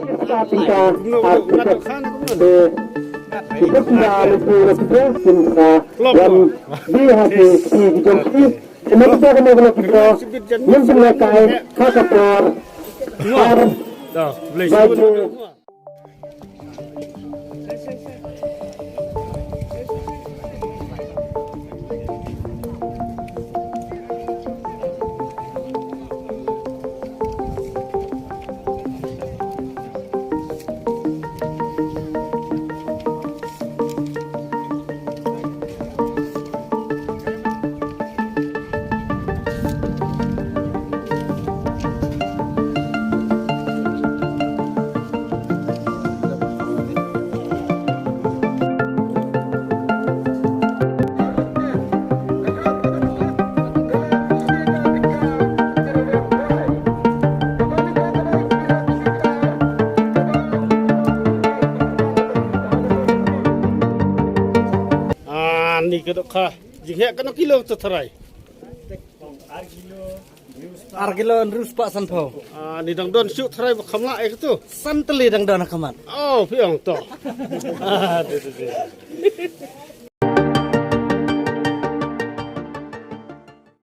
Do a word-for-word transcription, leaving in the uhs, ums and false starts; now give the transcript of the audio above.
Kita, kita, ah, kita, eh, kita tidak lupa kita, kita, yang di hati, di jom, di, di mana kita kena, kena kita, yang kena kai, kaka por, ar, baju. Ah, ni ka dok kha. Jing heh kano kilo to tharai. Ar kilo hynriew spah sanphew. Ah, ni dang don shu tharai ba kham lah eh tu. San tylli dang don ha khmat. Oh, phi ong to. Ah, de, de, de.